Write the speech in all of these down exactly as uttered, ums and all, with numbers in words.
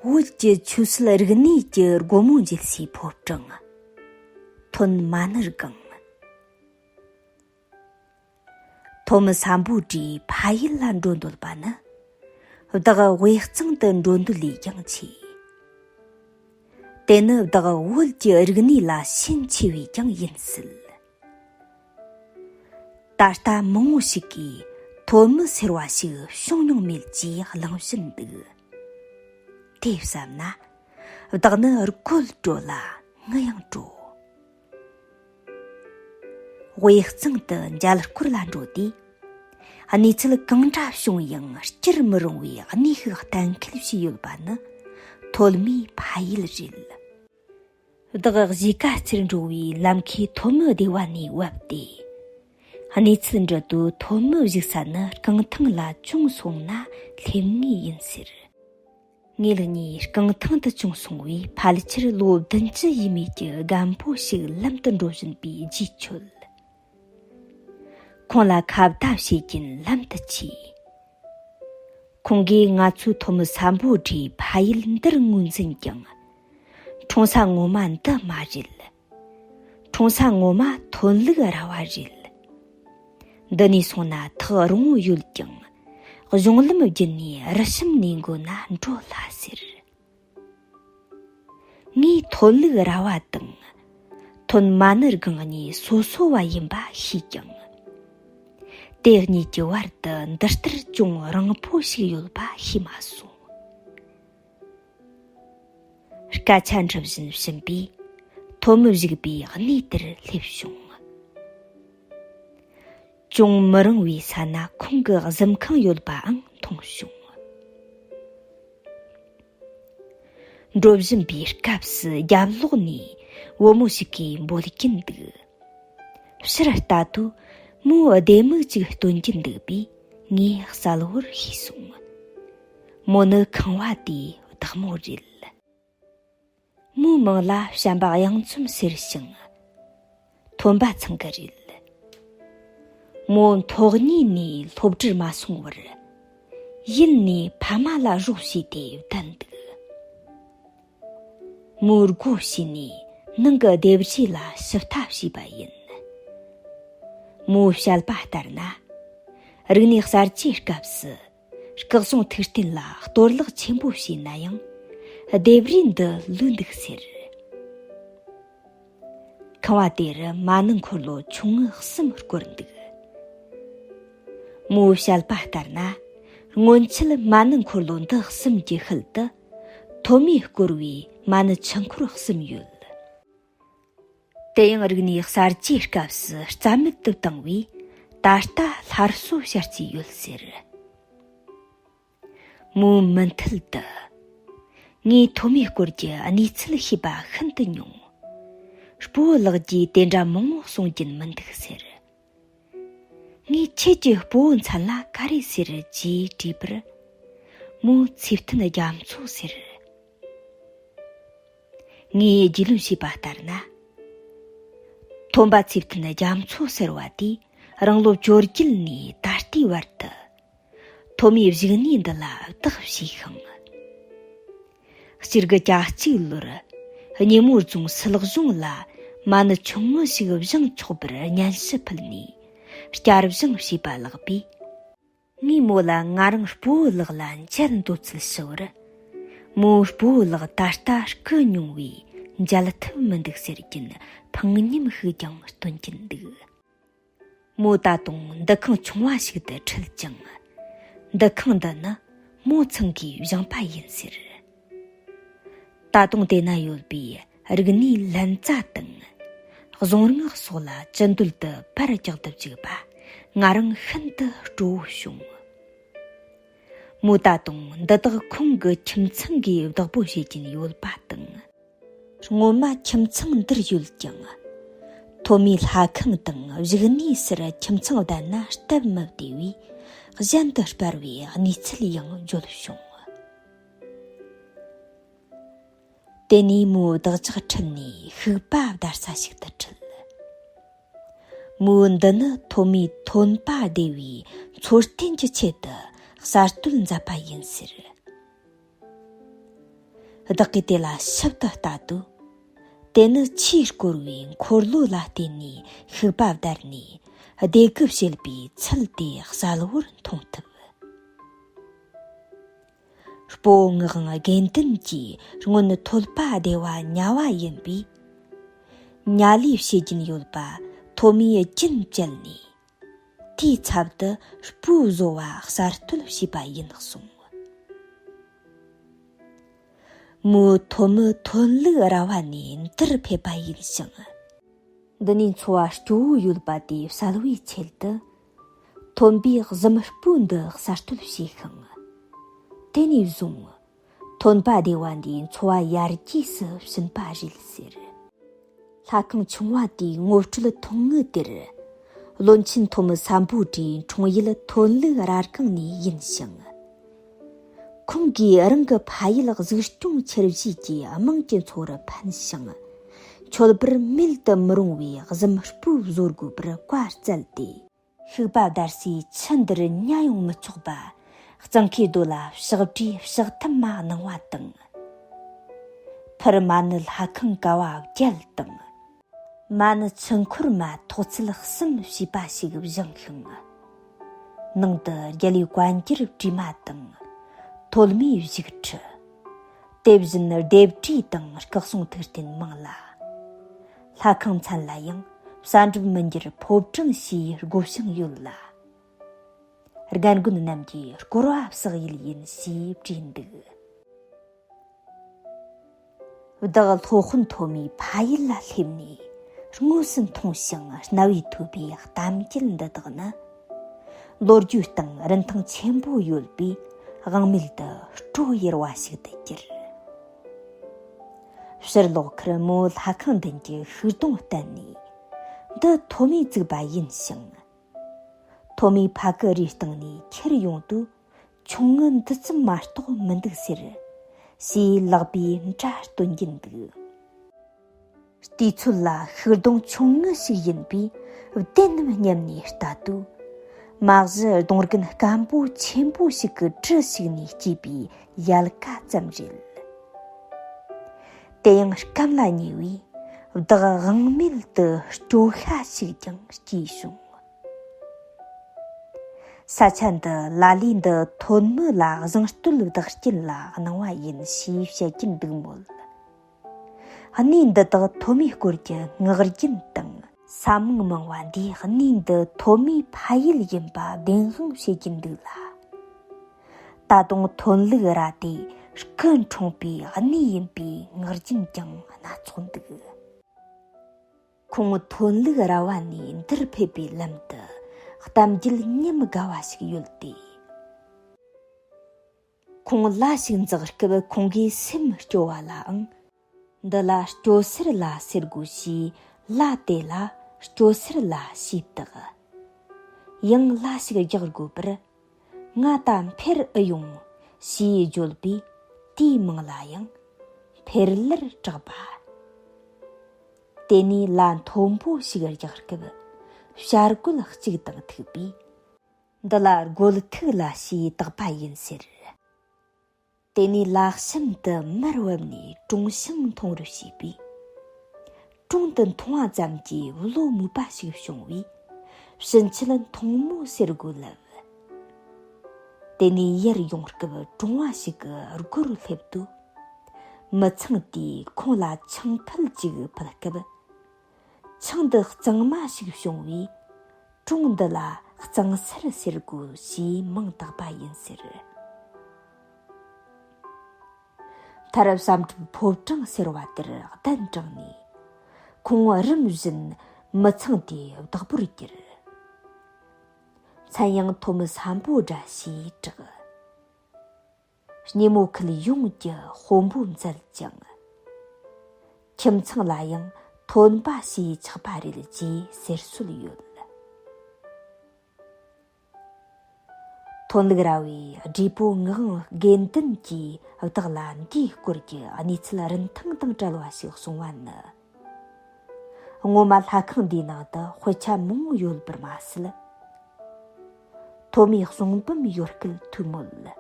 བོད་ཀྱི་ཆོས་སྲིད་རིག་གནས་ཀྱི་སྒོ་མོ་འབྱེད་སའི་ཕོ་བྲང་། ཐོན་མ་ཎི་སྒང་། ཐོན་མི་སམ་བྷོ་ཊའི་ཕ་ཡུལ་ལ་འགྲོ་འདོད་པ་ནི། བདག་དབུས་གཙང་དུ་འགྲོ་འདོད་ལས་ཀྱང་ཆེ། དེ་ནི་བདག་བོད་ཀྱི་རིག་གནས་ལ་ཞེན་ཆེ་བས་ཀྱང་ཡིན་སྲིད། ད་ལྟ་མང་བོ་ཞིག་གིས་ཐོན་མི་ཟེར་བ་ཞིག་བྱུང་མྱོང་མེད་ཅེས་གླེང་བཞིན་འདུག། དེ་བསམ་ན། བདག་ནི་རྒོད་བྲོ་ལ་ངུ་ཡང་བྲོ། དབུས་གཙང་དུ་མཇལ་སྐོར་ལ་འགྲོ་དུས། གནས་ཚུལ་གང་འདྲ་བྱུང་ཡང་བསྐྱུར་མི་རུང་བའི་གནས་ཤིག་གཏན་འཁེལ་བྱས་ཡོད་པ་ནི་ཐོན་མིའི་ཕ་ཡུལ་རེད། བདག་གཞིས་ཀ་རྩེར་འགྲོ་བའི་ལམ་ཁའི་ཐོན་མི་སྡེ་བ་ནས་བབས་ཏེ། གནས་ཚུལ་འདྲི་དུས་ཐོན་མི་བཞུགས་ས་ནི་རྐང་ཐང་ལ་ཅུང་སོང་ན་སླེབས་ངེས་ཡིན་ཟེར། ངེད་གཉིས་རྐང་ཐང་དུ་ཅུང་སོང་བས་ཕལ་ཆེར་ལོ་བདུན་ཅུ་ཡས་མས་ཀྱི་རྒན་པོ་ཞིག་ལམ་དུ་འགྲོ་བཞིན་པའི་རྗེས་ཆོད། ཁོང་ལ་ཁ་བརྡ་བྱེད་ཀྱིན་ལམ་དུ་ཆས། ཁོང་གིས་ང་ཚོའི་ཐོན་མི་སམ་བྷོ་ཊའི་ཕ་ཡུལ་འདིར་ངོས་འཛིན་ཀྱང་། འཁྲུངས་ས་ངོ་མ་འདི་མ་རེད། འཁྲུངས་ས་ངོ་མ་ཐོན་ལུགས་ར་བ་རེད། འདི་ནས་སོང་ན་ཐག་རིང་བོ་ཡོད་ཀྱང་། གཞུང་ལམ་བརྒྱུད་ནས་རི་ཤམ་ནས་འགོ་ན་འགྲོ་སླ་ཟེར། ངས་ཐོན་ལུགས་ར་བ་དང་། ཐོན་མ་ཎི་སྒང་གཉིས་སོ་སོ་བ་ཡིན་པ་ཤེས་ཀྱང་། དེ་གཉིས་ཀྱི་བར་དུ་འདི་ལྟར་ཅུང་རིང་པོ་ཞིག་ཡོད་པ་ཤེས་མ་སོང་། སྐད་ཆ་འདྲི་བཞིན་ཕྱིན་པས། ཐོན་མི་བཞུགས་པའི་གནས་དེར་སླེབས་བྱུང་། ཅུང་མི་རིང་བའི་ས་ན་ཁོང་གི་གཟིམ་ཁང་ཡོད་པའང་མཐོང་བྱུང་། འགྲོ་བཞིན་པའི་སྐབས་སུ་རྒྱབ་ལོགས་ནས་བུ་མོ་ཞིག་གིས་འབོད་ཀྱིན་འདུག། ཕྱིར་ལྟ་དུས་མོའི་ལྡེ་མིག་ཅིག་སྟོན་གྱིན་འདུག་པས་ངས་གསལ་བོར་ཤེས་སོང་། མོ་ནི་ཁང་བ་དེའི་བདག་མོ་རེད། མོའི་མིང་ལ་བྱམས་པ་གཡང་འཛོམས་ཟེར་ཞིང་། ཐོན་པ་ཚང་གི་རེད། མོ་མཐོ་གཉིས་ནས་སློབ་གྲྭར་མ་སོང་བར། ཡུལ་ནས་ཕ་མ་ལ་རོགས་བྱས་ཏེ་བསྡད་འདུག། མོའི་སྒོ་ཕྱེ་ནས་ནང་གི་ལྡེབས་རིས་ལ་ཞིབ་ལྟ་བྱས་པ་ཡིན། མོའི་བཤད་པ་ལྟར་ན། རིག་གནས་གསར་བརྗེའི་སྐབས་སུ། སྐུ་གསུང་ཐུགས་རྟེན་ལ་གཏོར་བརླག་ཆེན་པོ་བྱས་ན་ཡང་། ལྡེབས་རིས་འདི་ལུས་འདུག་ཟེར། ཁང་བ་དེར་མ་ཎི་འཁོར་ལོ་ཆུང་ངུ་གསུམ་བསྐོར་འདུག། མོའི་བཤད་པ་ལྟར་ན། སྔོན་ཆད་མ་ཎི་འཁོར་ལོ་འདི་གསུམ་གྱི་ཤུལ་དུ། ཐོན་མིས་བསྐོར་བའི་མ་ཎི་ཆུ་འཁོར་གསུམ་ཡོད། དེ་ཡང་རིག་གནས་གསར་བརྗེའི་སྐབས་སུ་རྩ་མེད་དུ་བཏང་བས། ད་ལྟ་སླར་གསོ་བྱ་རྩིས་ཡོད་ཟེར། མོའི་མུ་མཐུད་དུ། ངས་ཐོན་མིས་བསྐོར་གྱི་གནས་ཚུལ་ཤེས་པ་ཤིན་ཏུ་ཉུང་། སྤོ་བོ་ལགས་ཀྱིས་དེ་འདྲ་མང་བོ་གསུང་གིན་མི་འདུག་ཟེར། ངས་ཁྱེད་ཀྱི་སྤོ་བོ་མཚན་ལ་ག་རེ་ཟེར་ཅེས་དྲིས་པར། མོས་ཚེ་བརྟན་རྒྱ་མཚོ་ཟེར། ངས་རྒྱུས་ལོན་བྱས་པ་ལྟར་ན། ཐོན་པ་ཚེ་བརྟན་རྒྱ་མཚོ་ཟེར་བ་དེས་རང་ལོ་བཅོ་བརྒྱད་ནས་ད་ལྟའི་བར་དུ། ཐོན་མིའི་བཞུགས་གནས་འདི་ལ་བདག་བྱས་ཤིང་། སྤྱི་ལོ་བརྒྱད་ཅུ་གཅིག་ལོར་སྙེ་མོ་རྫོང་སིལ་གཞོང་ལ་མ་ཎི་ཆུང་ངུ་ཞིག་བཞེངས་ཆོག་པར་སྙན་ཞུ་ཕུལ་ནས་བསྐྱར་བཞེངས་བྱས་པ་ལགས་པས། ངས་མོ་ལ་ང་རང་སྤོ་བོ་ལགས་ལ་མཇལ་འདོད་ཚུལ་ཞུ་བར། མོའི་སྤོ་བོ་ལགས་ད་ལྟ་སྐུ་ཉུང་བས་མཇལ་ཐུབ་མི་འདུག་ཟེར་གྱིན་ཕངས་ཉམས་ཤིག་ཀྱང་སྟོན་གྱིན་འདུག། མོ་ད་དུང་འདུ་ཁང་ཆུང་བ་ཞིག་ཏུ་ཁྲིད་ཅིང་། འདུ་ཁང་འདི་ནི་མོ་ཚང་གིས་བཞེངས་པ་ཡིན་ཟེར། ད་དུང་དེ་ན་ཡོད་པའི་རིག་གནས་ལན་ཙ་དང་། གཟུངས་སྔགས་སོགས་ལ་ཅི་འདོད་དུ་པར་རྒྱག་ཏུ་བཅུག་པ་ང་རང་ཤིན་ཏུ་སྤྲོ་བོ་བྱུང་། མོ་ད་དུང་འདི་དག་ཁོང་གི་ཁྱིམ་ཚང་གི་བདག་པོ་བྱེད་ཀྱིན་ཡོད་པ་དང་། སྔོན་མ་ཁྱིམ་ཚང་འདིར་ཡོད་ཀྱང་། ཐོན་མིའི་ལྷ་ཁང་དང་བཞུགས་གནས་སར་ཁྱིམ་ཚང་བསྡད་ན་སྟབས་མི་བདེ་བས་གཞན་དུ་སྤར་བའི་གནས་ཚུལ་ཡང་བརྗོད་བྱུང་། དེ་ནས་མོའི་བདག་ཅག་ཁྲིད་ནས་ཤུག་པ་བརྡར་ས་ཞིག་ཏུ་ཁྲིད། མོའི་འདི་ནི་ཐོན་མིའི་ཐོན་པ་སྡེ་བའི་འཚོ་རྟེན་གྱི་ཆེད་དུ་གསར་གཏོད་མཛད་པ་ཡིན་ཟེར། བདག་གིས་དེ་ལ་ཞིབ་ཏུ་ལྟ་དུས། དེ་ནི་ཆེས་དཀོར་བའི་འཁོར་ལོ་ལ་བརྟེན་ནས་ཤུག་པ་བརྡར་ནས་ལྡེ་གུ་བྱེད་པའི་ཚུལ་དེ་གསལ་བོར་མཐོང་ཐུབ། སྤོ་བོ་ངག་དབང་དགེ་འདུན་གྱིས་སྔོན་ཐོད་པ་བདེ་བ་ཉ་བ་ཡིན་པས། ཉ་ལས་བྱེད་ཀྱིན་ཡོད་པ་ཐོན་མིས་རྒྱུན་བཅད་ནས། དེའི་ཚབ་ཏུ་སྤོས་བཟོ་བ་གསར་གཏོད་བྱས་པ་ཡིན་གསུངས། མོའི་ཐོན་མི་ཐོན་ལུགས་ར་བ་ནས་འདིར་ཕེབས་པ་ཡིན་ཞིང་། འདི་ནས་འཚོ་བ་སྐྱོ་བོ་ཡོད་པ་དེ་བསལ་བའི་ཆེད་དུ། ཐོན་པའི་གཟིམ་སྤོས་འདི་གསར་གཏོད་བྱས་ཤིང་། དེ་ནས་བཟུང་། ཐོན་པ་བདེ་བ་འདིའི་འཚོ་བ་ཡར་རྒྱས་སུ་ཕྱིན་པ་རེད་ཟེར། ལྷ་ཁང་ཆུང་བ་དེའི་ངོ་སྤྲོད་ཐུང་ངུ་དེར། བློན་ཆེན་ཐོན་མི་སམ་བྷོ་ཊའི་འཁྲུངས་ཡུལ་ཐོན་ལུགས་ར་སྒང་ནས་ཡིན་ཞིང་། ཁོང་གིས་རང་གི་ཕ་ཡུལ་གཟིགས་སྐྱོང་ཆེར་བྱེད་ཀྱིས་དམངས་ཀྱི་འཚོ་བར་ཕན་ཞིང་། མཆོད་པར་མེད་དུ་མི་རུང་བའི་གཟིམ་སྤོས་བཟོ་དགོས་པར་བཀའ་སྩལ་ཏེ། ཤུག་པ་བརྡར་སའི་ཆུ་འདིར་ཉ་ཡོང་མི་ཆོག་པ། གཙང་ཁའི་རྡོ་ལ་ཕྱག་བྲིས་ཕྱག་ཐམ་མ་གནང་བ་དང་། ཕར་མ་ཎི་ལྷ་ཁང་ཀ་བ་བརྒྱད་དང་། མ་ཎི་ཆུ་འཁོར་མ་ཐོག་ཚད་གསུམ་བྱས་པ་ཞིག་བཞེངས་ཤིང་། ནང་དུ་རྒྱལ་བའི་བཀའ་འགྱུར་བྲིས་མ་དང་། ཐོན་མིའི་བཞུགས་ཁྲི། དེ་བཞིན་ལྡེབས་བྲིས་དང་སྐུ་གསུང་ཐུགས་རྟེན་མང་ལ། ལྷ་ཁང་མཚན་ལ་ཡང་བསམ་འགྲུབ་མི་འགྱུར་ཕོ་བྲང་ཞེས་བགོ་བཤའ་ཡོད་ལ། རྒན་རྒོན་རྣམས་ཀྱི་བསྐོར་བ་བསགས་ཡུལ་ཡིན་ཞེས་བྲིས་འདུག། བདག་སློབ་དཔོན་ཐོན་མིའི་ཕ་ཡུལ་ལ་སླེབས་ནས་དངོས་སུ་མཐོང་ཞིང་རྣ་བས་ཐོས་པའི་གཏམ་རྒྱུད་འདི་དག་ནི། ལོ་རྒྱུས་སྟེང་རིན་ཐང་ཆེན་པོ་ཡོད་པས་དབང་མེད་དུ་སྤྲོ་ཡེར་བ་ཞིག་ཏུ་གྱུར། ཕྱིར་ལོག་ཁར་མོའི་ལྷ་ཁང་མདུན་གྱི་ཤུག་སྡོང་བསྟན་ནས། འདི་ཐོན་མིས་བཙུགས་པ་ཡིན་ཞིང་། ཐོན་མིའི་ཕ་གི་རིའི་སྟེང་ནས་ཁྱེར་ཡོང་དུས། ཆུང་ངུ་འདི་ཙམ་མ་གཏོགས་མི་འདུག་ཟེར། ཞེས་ལག་པས་འདྲ་སྟོན་གྱིན་འདུག། དུས་ཚོད་ལ་ཤུག་སྡོང་ཆུང་ངུ་ཞིག་ཡིན་པས་བདེན་ནམ་སྙམ་ནས་ལྟ་དུས། མ་གཞི་སྡོང་རྒན་སྐམ་པོ་ཆེན་པོ་ཞིག་གི་གྲི་ཞིག་ནས་སྐྱེས་པའི་ཡལ་ག་ཙམ་རེད། དེ་ཡང་སྐམ་ལ་ཉེ་བས་བདག་དབང་མེད་དུ་སྐྱོ་ཤ་ཞིག་ཀྱང་སྐྱེས་བྱུང་། ས་ཆ་འདི་ལ་ལས་འདི་ཐོན་མི་ལ་བཟང་བསྟོད་བདག་རྐྱེན་ལ་གནང་བ་ཡིན་ཞེས་བཤད་ཀྱིན་འདུག་མོད། གནས་འདི་དག་ཐོན་མིའི་སྐོར་གྱི་ངག་རྒྱུན་དང་ས་མིང་མང་བ་འདིས་གནས་འདི་ཐོན་མིའི་ཕ་ཡུལ་ཡིན་པ་བདེན་དཔང་བྱེད་ཀྱིན་འདུག་ལ། ད་དུང་ཐོན་ལུགས་ར་དེ་སྐུ་འཁྲུངས་པའི་གནས་ཡིན་པའི་ངག་རྒྱུན་ཀྱང་སྣ་ཚོགས་འདུག། ཁོང་ཐོན་ལུགས་ར་བ་ནས་འདིར་ཕེབས་པའི་ལམ་དུ་གཏམ་རྒྱུད་ཉམས་དགའ་བ་ཞིག་ཡོད་དེ། ཁོང་ལ་ཞིག་འཛེགས་སྐབས་ཁོང་གིས་སེམས་སྐྱོ་བ་ལའང་། འདི་ལ་སྐྱོ་སེར་ལ་ཟེར་དགོས་ཞེས་ལ་དེ་ལ་སྐྱོ་སེར་ལ་ཞེས་བཏགས། ཡང་ལ་ཞིག་རྒྱག་དགོས་པར། ང་ད་འཕེར་ཨེ་ཡོང་ཞེས་བརྗོད་པས་དེའི་མིང་ལ་ཡང་འཕེར་ལར་གྲགས་པ། དེ་ནས་ལ་མཐོན་པོ་ཞིག་རྒྱག་སྐབས་བྱ་རྒོད་གཅིག་དང་ཐུག་པས། འདི་ལ་རྒོད་ཐུག་ལ་ཞེས་བཏགས་པ་ཡིན་ཟེར། དེ་ནས་ལ་གཤམ་དུ་མར་བབས་ནས་གྲོང་བྱང་མཐོང་རུ་བྱས་པས། གྲོང་དུ་མཐོང་བ་ཙམ་གྱིས་བློ་མོས་པ་ཞིག་བྱུང་བས། ཕྱིན་ཆད་མཐོང་མོ་ཟེར་དགོས་ལབ། དེ་ནས་ཡར་ཡོང་སྐབས་གྲོང་བ་ཞིག་གི་སྒོར་སླེབས་དུས། མི་ཚང་དེས་ཁོང་ལ་ཆང་ཕུད་ཅིག་ཕུལ་སྐབས། ཆང་འདི་གཙང་མ་ཞིག་བྱུང་བས། གྲོང་འདི་ལ་གཙང་སར་ཟེར་དགོས་ཞེས་མིང་བཏགས་པ་ཡིན་ཟེར། མཐར་བསམ་གྲུབ་ཕོ་བྲང་ཟེར་བ་དེར་གདན་དྲངས་ནས། ཁོང་རིམ་བཞིན་མི་ཚང་དེའི་བདག་པོར་གྱུར། མཚན་ཡང་ཐོན་མི་སམ་བྷོ་ཊ་ཞེས་གྲགས། སྙེ་མོ་ཁུལ་ཡོངས་ཀྱི་དཔོན་པོ་མཛད་ཅིང་། ཁྱིམ་ཚང་ལ་ཡང་ཐོན་པ་ཞེས་ཆགས་པ་རེད་ཅེས་ཟེར་སྲོལ་ཡོད། ཐོན་ལུགས་ར་བའི་བགྲེས་པོ་ངག་དབང་དགེ་འདུན་གྱིས་བདག་ལ་འདིའི་སྐོར་གྱི་གནས་ཚུལ་རིན་ཐང་དང་བྲལ་བ་ཞིག་གསུངས་པ་ནི། སྔོན་མ་ལྷ་ཁང་འདིའི་ནང་དུ་དཔེ་ཆ་མང་པོ་ཡོད་པར་མ་ཟད། ཐོན་མིའི་གསུང་འབུམ་ཡོད་སྐད་ཐོས་མོད།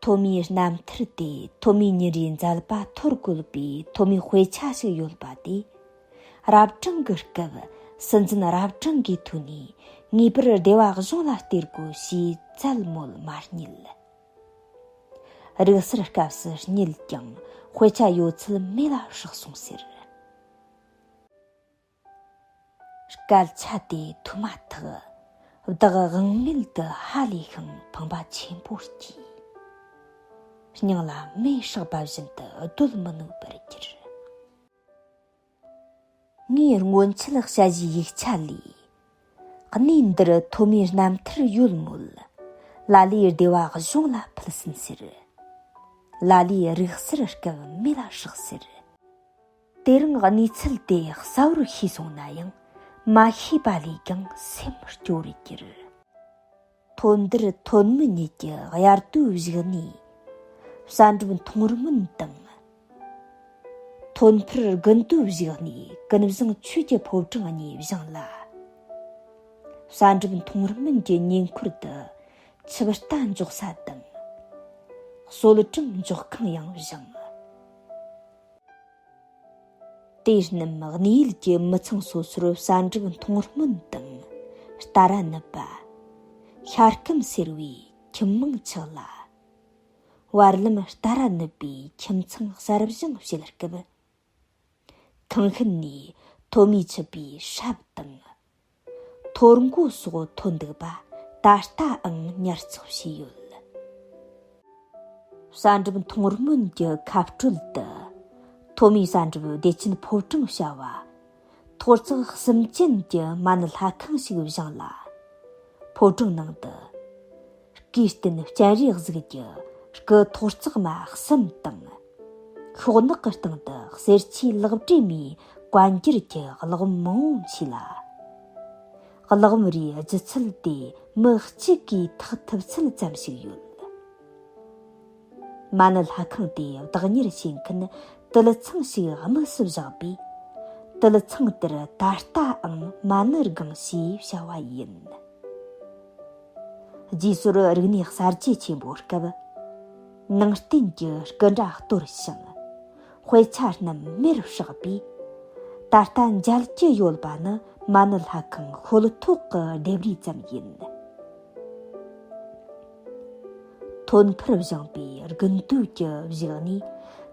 ཐོན་མིའི་རྣམ་ཐར་དེ་ཐོན་མིའི་ཉིན་རེའི་མཛད་པ་ཐོར་བཀོད་པའི་ཐོན་མིའི་དཔེ་ཆ་ཞིག་ཡོད་པ་དེ། རབ་གྲངས་ཀྱི་སྐབས་སྲིད་འཛིན་རབ་གྲངས་ཀྱི་ཐོག་ནས་ངེས་པར་སྡེ་བ་གཞུང་ལ་སྟེར་དགོས་ཞེས་བཙལ་མོད་མ་རྙེད། རིག་གསར་སྐབས་སུ་རྙེད་ཀྱང་དཔེ་ཆ་ཡོད་ཚད་མེད་ལ་བསྲེགས་སོང་ཟེར། སྐད་ཆ་དེ་ཐོས་མ་ཐག་བདག་དབང་མེད་དུ་ཧ་ལས་ཤིང་ཕངས་པ་ཆེན་པོ་སྐྱེས། སྙིང་ལ་མེ་སྲེག་པ་བཞིན་དུ་སྡོད་མི་ནུས་པར་གྱུར། ངས་སྔོན་ཆད་དཔྱད་གཞིའི་ཡིག་ཆ་ལས། གནས་འདིར་ཐོན་མིའི་རྣམ་ཐར་ཡོད་མོད། ལ་ལས་སྡེ་བ་གཞུང་ལ་ཕུལ་ཟིན་ཟེར། ལ་ལས་རིག་གསར་སྐབས་མེད་ལ་བསྲེགས་ཟེར། དེ་རིང་གནས་ཚུལ་དེ་གསལ་བོར་ཤེས་སོང་ན་ཡང་། མ་ཤེས་པ་ལས་ཀྱང་སེམས་སྐྱོ་རུ་གྱུར། ཐོན་འདིར་ཐོན་མི་གཉིས་ཀྱི་དབྱར་དུས་བཞུགས་གནས་གསན་འགྲུབ་མཐོང་སྨོན་དང་། ཐོན་འཕུར་དགུན་དུས་བཞུགས་གནས་ཀུན་བཟང་ཆོས་ཀྱི་ཕོ་བྲང་གཉིས་བཞེངས་ལ། གསན་འགྲུབ་མཐོང་སྨོན་གྱི་ཉེ་འཁོར་དུ་ཆིབས་རྟ་འཇོག་ས་དང་། གསོལ་ཀྲུམ་འཇོག་ཁང་ཡང་བཞེངས། དེ་རྣམས་གནས་ཡུལ་གྱི་མི་ཚང་སོ་སོར་གསན་འགྲུབ་མཐོང་སྨོན་དང་རྟ་ར་ནུབ་པ། ཤ་སྐམ་ཟེར་བའི་ཁྱིམ་མིང་ཆགས་ལ། བར་ལམ་རྟ་ར་ནུབ་པའི་ཁྱིམ་ཚང་གསར་བཞེངས་བྱེད་སྐབས། ཁང་ཤིན་ནས་ཐོན་མིས་ཆུད་པའི་སྲབ་དང་། ཐོར་མགོ་སོགས་ཐོན་འདུག་པ་ད་ལྟའང་ཉར་ཚགས་བྱས་ཡོད། གསན་འགྲུབ་མཐོང་སྨོན་གྱི་ཁ་སྤྲོད་དུ། ཐོན་མིའི་གསན་འགྲུབ་བདེ་ཆེན་ཕོ་བྲང་བྱ་བ། ཐོག་བརྩེགས་གསུམ་ཅན་གྱི་མ་ཎི་ལྷ་ཁང་ཞིག་བཞེངས་ལ། ཕོ་བྲང་ནང་དུ། སྐས་སྟེང་སྤྱན་རས་གཟིགས་ཀྱི་སྐུ་ཐོག་བརྩེགས་མ་གསུམ་དང་། ཤོག་ནག་གི་སྟེང་དུ་གསེར་ཆོས་ལེགས་བྲིས་མའི་བཀའ་འགྱུར་གྱི་གླེགས་བམ་མང་བོ་མཆིས་ལ། གླེགས་བམ་རེའི་ལྗིད་ཚད་དེ་མི་གཅིག་གིས་ཐེག་ཐུབ་ཚད་ཙམ་ཞིག་ཡོད། མ་ཎི་ལྷ་ཁང་དེ་བདག་གཉེར་བྱེད་མཁན་དུད་ཚང་ཞིག་དམིགས་སུ་བཞག་པས། དུད་ཚང་དེར་ད་ལྟའང་མ་ཎི་སྒང་ཞེས་བྱ་བ་ཡིན། རྗེས་སོར་རིག་གནས་གསར་བརྗེ་ཆེན་པོའི་སྐབས། ནང་རྟེན་གྱི་སྐུ་འདྲ་གཏོར་ཞིང་། དཔེ་ཆ་རྣམས་མེར་བསྲེགས་པས། ད་ལྟ་མཇལ་རྒྱུ་ཡོད་པ་ནི་མ་ཎི་ལྷ་ཁང་ཤོལ་ཐོག་གི་ལྡེབས་རིས་ཙམ་ཡིན། ཐོན་འཕུར་བཞེངས་པའི་དགུན་དུས་ཀྱི་བཞུགས་གནས་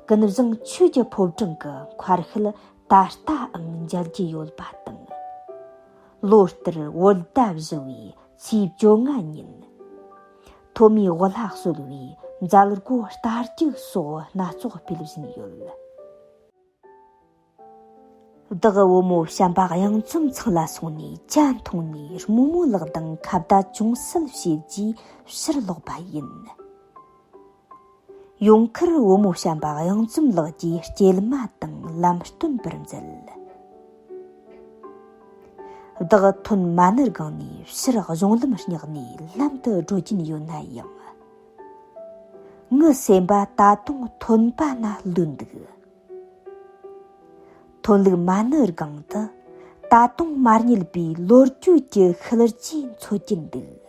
ཀུན་བཟང་ཆོས་ཀྱི་ཕོ་བྲང་གི་མཁར་ཤུལ་ད་ལྟའང་མཇལ་རྒྱུ་ཡོད་པ་དང་། ལོ་ལྟར་བོད་ཟླ་བཞི་བའི་ཚེས་བཅོ་ལྔ་ཉིན། ཐོན་མིའི་དབུ་བླ་གསོལ་བའི་མཛད་སྒོ་རྟ་རྒྱུག་སོགས་སྣ་ཚོགས་སྤེལ་བཞིན་ཡོད། བདག་བུ་མོ་བྱམས་པ་གཡང་འཛོམས་ཚང་ལ་སོང་ནས་ཇ་འཐུང་ནས་རྨོ་མོ་ལགས་དང་ཁ་བརྡ་ཅུང་ཟད་བྱས་རྗེས་ཕྱིར་ལོག་པ་ཡིན། ཡོང་ཁར་བུ་མོ་བྱམས་པ་གཡང་འཛོམས་ལགས་ཀྱིས་སྐྱེལ་མ་དང་ལམ་སྟོན་པར་མཛད། བདག་ཐོན་མ་ཎི་སྒང་ནས་ཕྱིར་གཞུང་ལམ་སྙེག་ནས་ལམ་དུ་བགྲོད་ཀྱིན་ཡོད་ན་ཡང་། ངའི་སེམས་པ་ད་དུང་ཐོན་པ་ན་ལུས་འདུག། ཐོན་ལུགས་མ་ཎི་སྒང་དུ་ད་དུང་མ་རྙེད་པའི་ལོ་རྒྱུས་ཀྱི་ཤུལ་རྗེས་འཚོལ་གྱིན་འདུག།